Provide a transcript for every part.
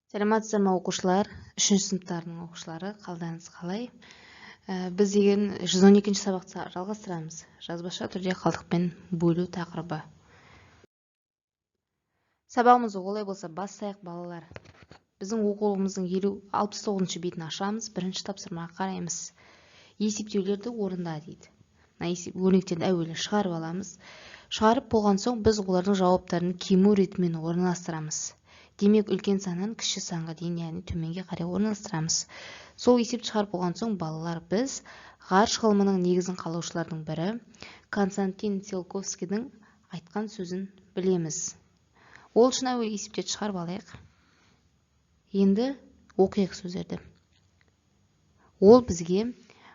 Сәлеметсіздер ме, оқушылар? 3-ші сыныптардың оқушылары, қалдарыңыз қалай? Біз деген 112-ші сабақты жалғастырамыз. Жазбаша түрде қалдықпен бөлу тақырыбы. Сабағымызды олай болса бастайық, балалар. Біздің оқулығымыздың 69-шы бетін ашамыз, бірінші тапсырмаға қараймыз. Есептеулерді орында дейді. Мына есеп өрнектерді әуелі шығарып аламыз. Шығарып болған соң біз олардың жауаптарын кему ретімен орналастырамыз. Демек, үлкен саннан кіші санға дейін, яғни төменге қарай орналастырамыз. Сол есепті шығарып болған соң, балалар, біз ғарыш ғылымының негізін қалаушылардың бірі Константин Циолковскийдің айтқан сөзін білеміз. Ол үшін әуелі есептерді шығарып алайық. Енді оқиық сөздерді. Ол бізге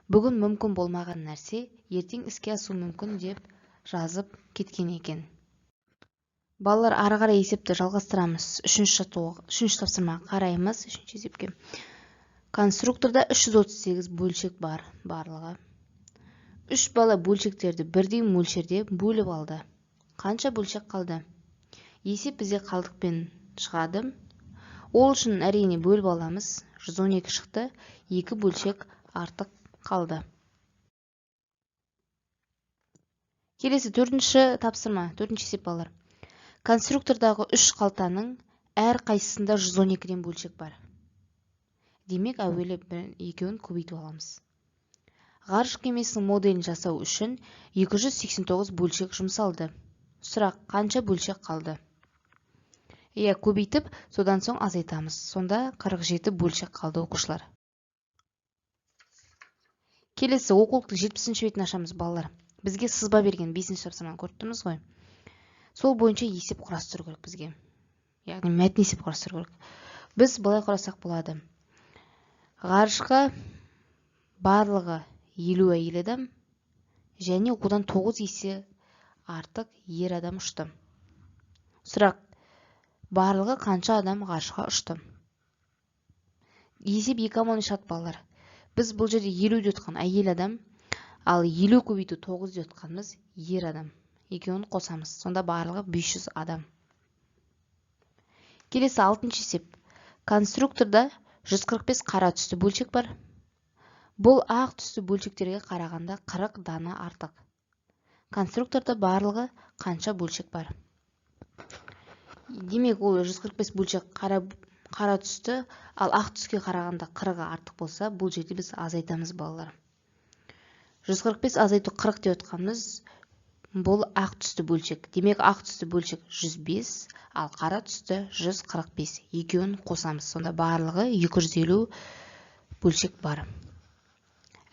бүгін мүмкін болмаған нәрсе ертең іске асуы мүмкін деп жазып кеткен екен. Балалар, ары қарай есепті жалғастырамыз. Үшінші тапсырмаға қараймыз, үшінші есепке. Конструкторда 338 бөлшек бар барлығы. 3 бала бөлшектерді бірдей мөлшерде бөліп алды. Қанша бөлшек қалды? Есеп бізде қалдықпен шығады. Ол үшін әрине бөліп аламыз. 112 шықты, 2 бөлшек артық қалды. Келесі төртінші тапсырма, төртінші есеп, балалар. Конструктордағы 3 қалтаның әр қайсысында 112-ден бөлшек бар. Демек, әуелі екеуін көбейтіп аламыз. Ғарыш кемесінің моделін жасау үшін 289 бөлшек жұмсалды. Сұрақ, қанша бөлшек қалды? Иә, көбейтіп, содан соң азайтамыз. Сонда 47 бөлшек қалды, оқушылар. Келесі оқулықтың 70-ші бетін ашамыз, балалар. Бізге сызба берген 5-ші тапсырманы көріп тұрмыз ғой. Сол бойынша есеп құрастыру керек бізге. Яғни мәтін есеп құрастыру керек. Біз былай құрасақ болады. Ғарышқа барлығы 50 әйел адам және одан 9 есе артық ер адам ұшты. Сұрақ, барлығы қанша адам ғарышқа ұшты? Есеп екі амалмен шығады, балалар. Біз бұл жерде 50 деп отқан әйел адам, ал 50 көбейту 9 деп отқанымыз ер адам. Екеуін қосамыз. Сонда барлығы 500 адам. Келесі 6-шы есеп. Конструкторда 145 қара түсті бөлшек бар. Бұл ақ түсті бөлшектерге қарағанда 40 дана артық. Конструкторда барлығы қанша бөлшек бар? Демек, ол 145 бөлшек қара түсті, ал ақ түске қарағанда 40-ы артық болса, бұл жерде біз азайтамыз, балалар. 145 азайту 40 деп отқанымыз бұл ақ түсті бөлшек. Демек, ақ түсті бөлшек 105, ал қара түсті 145. Екеуін қосамыз. Сонда барлығы 250 бөлшек бар.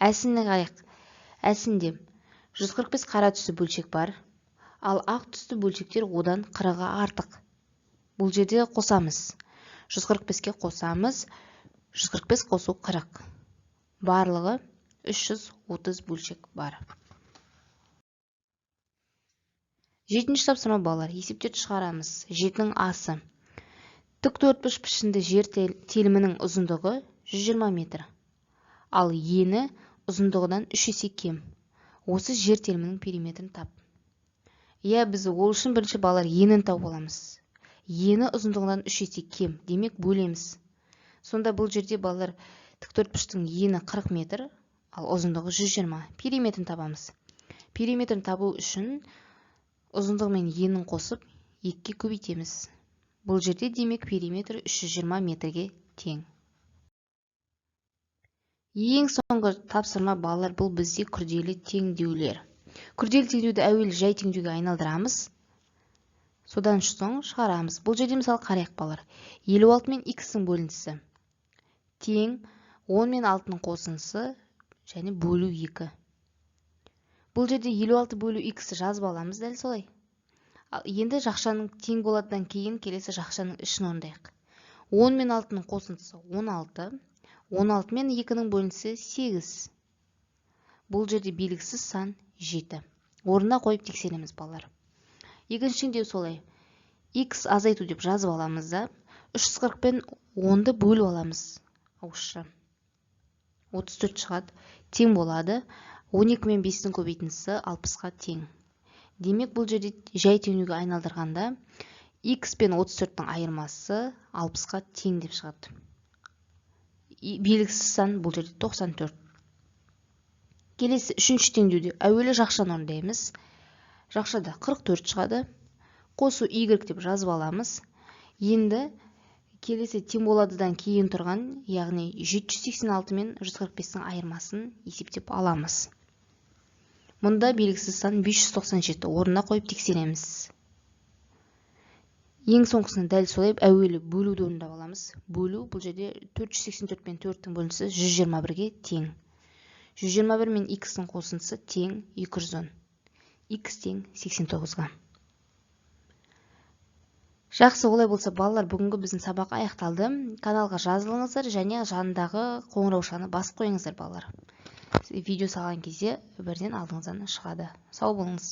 Әсініне қарайық. Әсінде 145 қара түсті бөлшек бар, ал ақ түсті бөлшектер одан 40-ға артық. Бұл жерде қосамыз. 145-ке қосамыз. 145 қосу 40. Барлығы 330 бөлшек бар. 7-ші тапсырма, балалар. Есептерді шығарамыз. 7-нің асы. Тік төртбұрыш пішінді жер телімінің ұзындығы 120 метр. Ал ені ұзындығынан 3 есе кем. Осы жер телімінің периметрін тап. Иә, біз ол үшін бірінші, балалар, енін тауып аламыз. Ені ұзындығынан 3 есе кем, демек бөлеміз. Сонда бұл жерде, балалар, тік төртбұрыштың ені 40 метр, ал ұзындығы 120. Периметрін табамыз. Периметрін табу үшін ұзындығы мен енін қосып 2-ге көбейтеміз. Бұл жерде, демек, периметр 320 метрге тең. Ең соңғы тапсырма, балалар, бұл бізде күрделі теңдеулер. Күрделі теңдеуді әуелі жай теңдеуге айналдырамыз. Содан соң шығарамыз. Бұл жерде мысалы қарайық, балалар. 56 мен x-ің бөліндісі тең 10 мен 6-ның қосындысы және бөлу 2. Бұл жерде 56 бөлу x жазып аламыз дәл солай. Ал енді жақшаның тең боладыдан кейін келесі жақшаның ішін орындайық. 10 мен 6-ның қосындысы 16, 16 мен 2-нің бөліндісі 8. Бұл жерде белгісіз сан 7. Орнына қойып тексереміз, балалар. Екінші теңдеу солай. X азайту деп жазып аламыз да, 340 пен 10-ды бөліп аламыз ауызша. 34 шығады, тең болады. 12 мен 5-тің көбейтіндісі 60-қа тең. Демек, бұл жерде жай теңдеуге айналдырғанда X пен 34-тің айырмасы 60-қа тең деп шығады. Белгісіз сан бұл жерде 94. Келесі үшінші теңдеуде әуелі жақшаны орындаймыз. Жақшада 44 шығады. Қосу y деп жазып аламыз. Енді келесі тең боладыдан кейін тұрған, яғни 786 мен 145-тің айырмасын есептеп аламыз. Мұнда белгісіз сан 597 орнына қойып тексереміз. Ең соңғысын дәл солай әуелі бөлуді орындап аламыз. Бөлу бұл жерде 484 пен 4-тің бөліндісі 121-ге тең. 121 мен x-ің қосындысы тең 210. X тең 89-ға. Жақсы, олай болса, балалар, бүгінгі біздің сабақ аяқталды. Каналға жазылыңыздар және жанындағы қоңыраушаны басып қойыңыздар, балалар. Видео салған кезде бірден алдыңыздан шығады. Сау болыңыз.